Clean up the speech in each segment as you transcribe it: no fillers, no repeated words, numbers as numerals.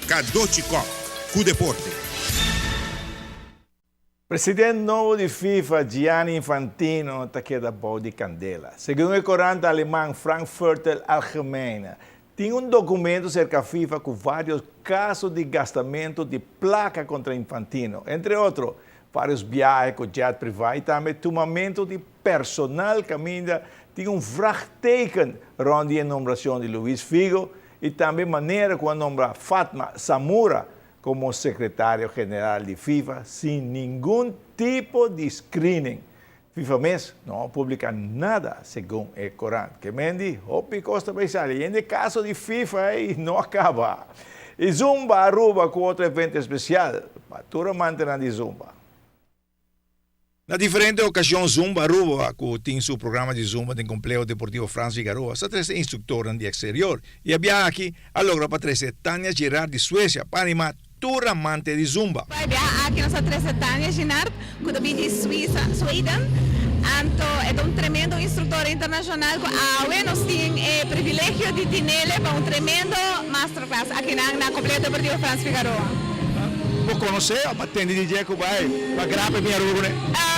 Cadochi Kock, cu deporte. Presidente nobo di FIFA, Gianni Infantino, ta keda bou di candela. Segun e corant aleman Frankfurter Allgemeine, tin un documento cerca FIFA cu varios caso di gastamento di placa contra Infantino. Entre otro, varios biahe cu jet priva y tambe tumamento di personal caminda tin un vraagteken rond di nombracion di Luis Figo y tambe manera cu a nombra Fatma Samoura como secretario general di FIFA sin ningun tipo di screening. FIFA mes no a publica nada, segun e corant. Kiermen hopi cos ta bay sali. Y den caso di FIFA ey no a caba. Y Zumba Aruba cu otro evento especial pa tur amante di Zumba. Na diferente ocasion, Zumba Aruba, cu tin su programa di Zumba den Compleho Deportivo Frans Figaroa, sa trece instructor di exterior. Y a biaha aki a logra pa trece Tania Girard di Suecia pa anima tur amante di Zumba. Aki nos a trece Tania Girard, cu ta di Suiza, Sweden. Anto, e un tremendo instructor internacional cu awe nos tin e privilegio di tin'e pa un tremendo masterclass aki na Compleho Deportivo Frans Figaroa. Bo conoce of a tende di dje cu bay pa graba mi Aruba cune?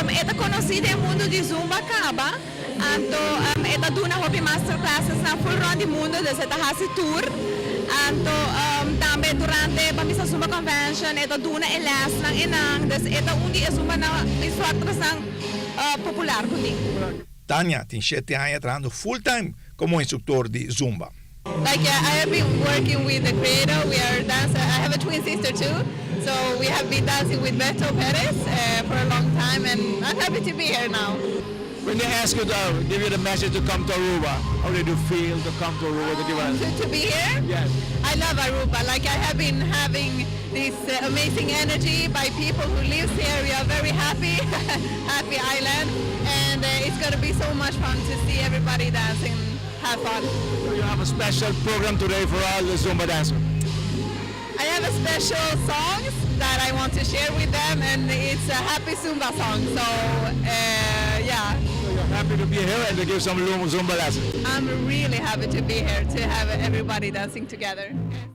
E ta conoci den mundo di Zumba caba. Anto, e ta duna hopi masterclasses na full rond di mundo, dus e ta hasi tour. Anto, tambe durante pa misa Zumba Convention, e ta duna e lesnan einan, dus e ta un di e Zumba na instructors nan popular cu tin. Tania tin 7 aña trahando full time como instructor di Zumba. Like, yeah, I have been working with the creator. We are dancing. I have a twin sister too, so we have been dancing with Beto Perez for a long time, and I'm happy to be here now. When they ask you to give you the message to come to Aruba, how did you feel to come to Aruba? To give us? To be here? Yes. I love Aruba. Like, I have been having this amazing energy by people who lives here. We are very happy, happy island, and it's going to be so much fun to see everybody dancing, have fun. So you have a special program today for all the Zumba dancers. I have a special songs that I want to share with them, and it's a happy Zumba song. So yeah. So you're happy to be here and to give some Zumba lessons. I'm really happy to be here to have everybody dancing together.